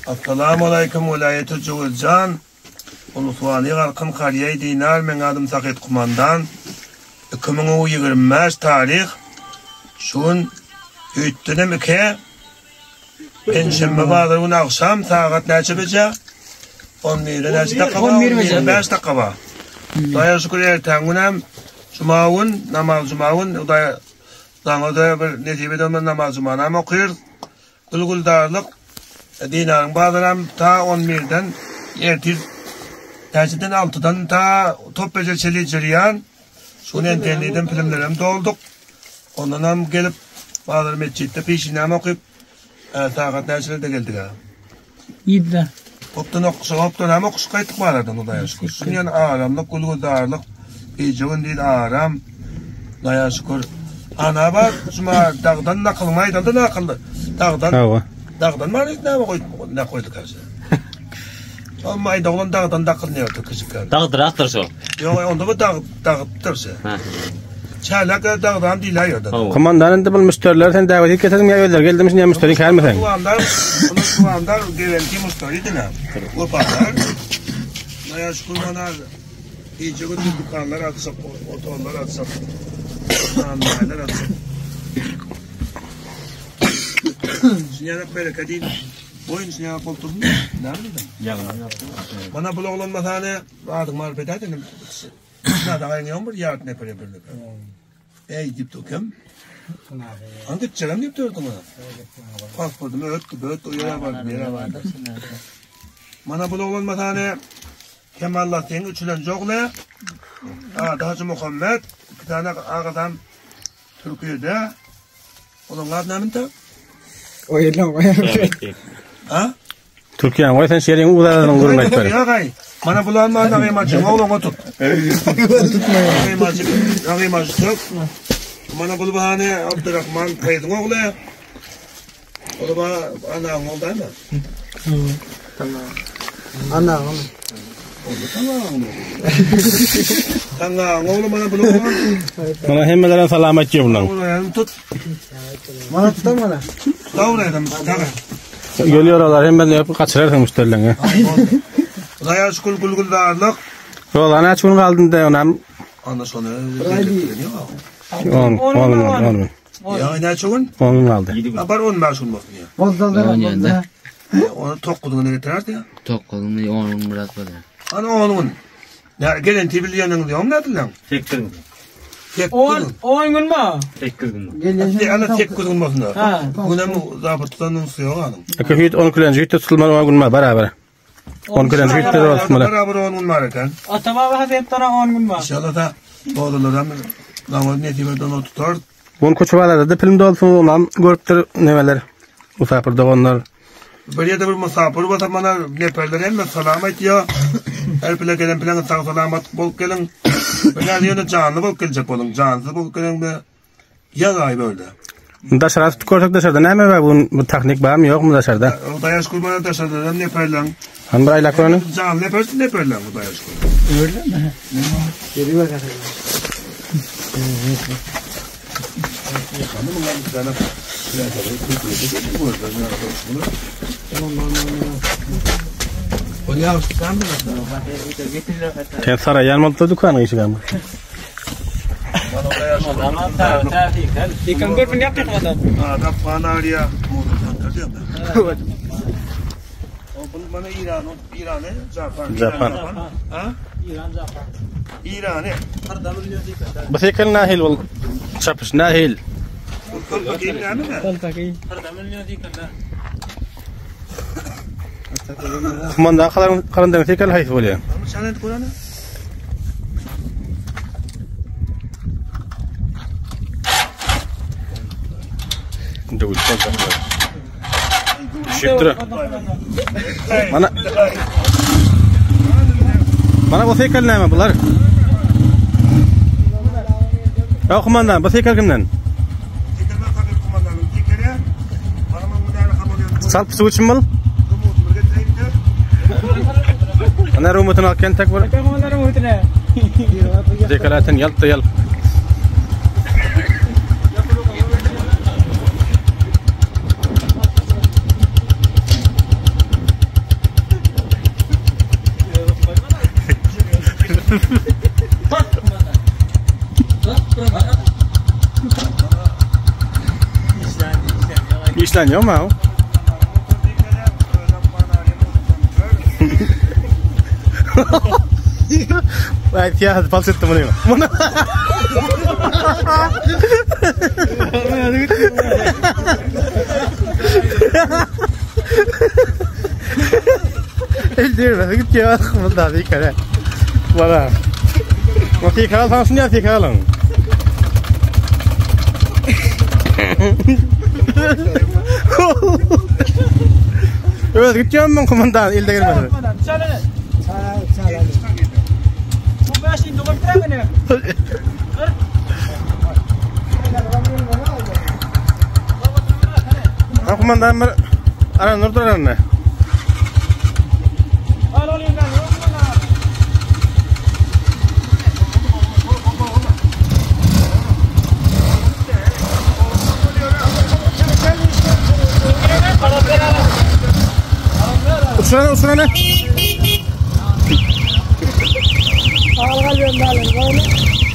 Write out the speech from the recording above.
Assalamualeýkum welaýaty Jöwüzjan. Uluswany Galkyn Karýaý Dinar meň adym Sahyt Kumandan. 2025 taryh. Şu gün öýtdenem ike. Penşenbe bazar güni agşam sagat näçe beje? 11-e näçe dakika bar? 11 5 dakika bar. Hudaýa şükür ertäň günem juma gün, namaz juma gün Hudaý daňa da bir nesip eden namaz jumanam okyrys. Gül-gülzarlyk Dinaryň bazaram ta on birden ertir näçeden altydan ta top beje çeli jyrýan. Şu gün entenliden pilimlerem dolduk. Ondanam gelip bazar metjitde pişinäm okyp sagat näçelerde geldik a? Ýedide. Hopdan okuşa, hopdan hem okuşup gaýtdyk bazardan Hudaýa şükür. Şuny ýaly aramlyk, gül-gülzarlyk, gije-gündiz aram. Hudaýa şükür. Ana bar, şuma dagdan nakylyňy aýdanda nakyldy. Dagdan. Hawa. Dagdan bar diýip näme goýup, ne goýduk häzir. Amma aýda oglan dagdan dakylýardy kiçikä. Dagdyrakdyr şo. Ýok, onda bu dag dagypdyr şe. Çälek dagdan diýilýär ýerde. Komandan indi bu müşderileri sen däwet edip getirdiň ýa özleri geldimi şindi ýa müşderi kärmi sen? Duwandar, bunu duwandar gelenti müşderi diňe. Wepadar. Naýa şükür mana gije gündüz dükanlar açyk, otaglar açyk. Nanbaýlar açyk. Şuny bereket diýip Boýun şuňa bolup durmy? Näme diýdiň? Mana bul oglan masany adyň bar bedä dedim. Nada gaýyň ýok bir ýart neper bir neper. Ey diýip dur kim? An gitjegem diýip durdyň. Pasportymy ötdi, ötdi, o ýere bardy, bir ýere bardy. Mana bul oglan masany Kemalla seň üçülenji ogly. Ady Hajy Muhammet, iki sany agasam Türkiýede. Olaryň ady näme indi? Ha? Türkiýäni goý sen şeriň uzadynyň gürrüňini aýt ber. Ýok aý. Mana bulan mana gyýmajyk ogluňa tut. Gyýmajyk, gyýmajyk tut. Mana bul bahany Abdurrahman Paýzyň ogly. O da ba anaň ogly dämi? Anaň ogly. Taňňaň ogly mana bul oglan. Mana hemmelere salam aýtýar bular. Ogly tut. Mana tutar mana. Dawraýdam, daga. Geliyorlar hemmelerini öpüp gaçyrarsyň müşderilerini. Hudaýa şükür gül gülzarlyk. Roza näçe gün galdy da onam Ana şony. 10 10 gün 10 gün. Ya näçe gün? 10 gün galdy. Ha, bar 15 gün bolsun ya. Bozdalar bozda. Onu 9 güne getirerdi ya. Tokuzyny 10 gün biraz bolýar. Ana 10 gün. Ya gelen tibilýäniň diýom nädilen? 8 gün. 10 10 gün mi? 8 gün. Ana 8 gün bolsun. Ha. Günem zabıtdan suýa galyň. Eke hüýt 12 lenji hüýt tutulmaly on gün bar beraber. 12 lenji hüýt de tutulmaly. Beraber 10 gün bar eken. Ata baba Hazretleri 10 gün var. İnşallah da boğdalar hem nesip eden tutar. Bugün köçe bazarda da film dolsun onam görüpdir nemeler. Musafir doganlar. Bir ýerde bir musafir bolsa mana neperler hemme salam aýtýar. Her bile gelen bilen sag salamat bolup geliň. Bir ýerde janly bolup geljek boluň. Jansyz bolup geliň ýaz aýy böyle. Daşara tutup görsek daşarda näme bar bugün bu tahnik barmy ýokmy daşarda? Hudaýa şükür mana daşarda hem neperler. Han bir aýlak göreni. Janly neper neperler Hudaýa şükür. Öyle mi? Geri bak Sen saraýan bolupdyr dükanyň işigi ama. Dikan görpün yaptık adam. Adam Panarya. O bu bana İran'ın İran'ı Japan. Japan. Ha? İran Japan. İran'ı. Bu sekel nahil ol. Çapış nahil. Kumanda kalan kalan sekel haýsy bolýar? Sen et Kur'an'ı. Döwül Düşüpdir. Mana Mana bu sekel näme bular? Ya kumandan, bu sekel kimden? Salp suw üçin bul. Ana rumutun alyp tek bir. Dekalaten ýalp da ýalp. Işlän ýok ma? Ay siyah pals etdi bunu. Bunu. El diýmedi git ya bunda bir kere. Bana. O tekrar alsan ya tekrar alın. Öz gitýän men komandan ilde gelmedi. Ha komandan bir aran durdur aranny. Uçurana uçurana. Al gel ben de alayım.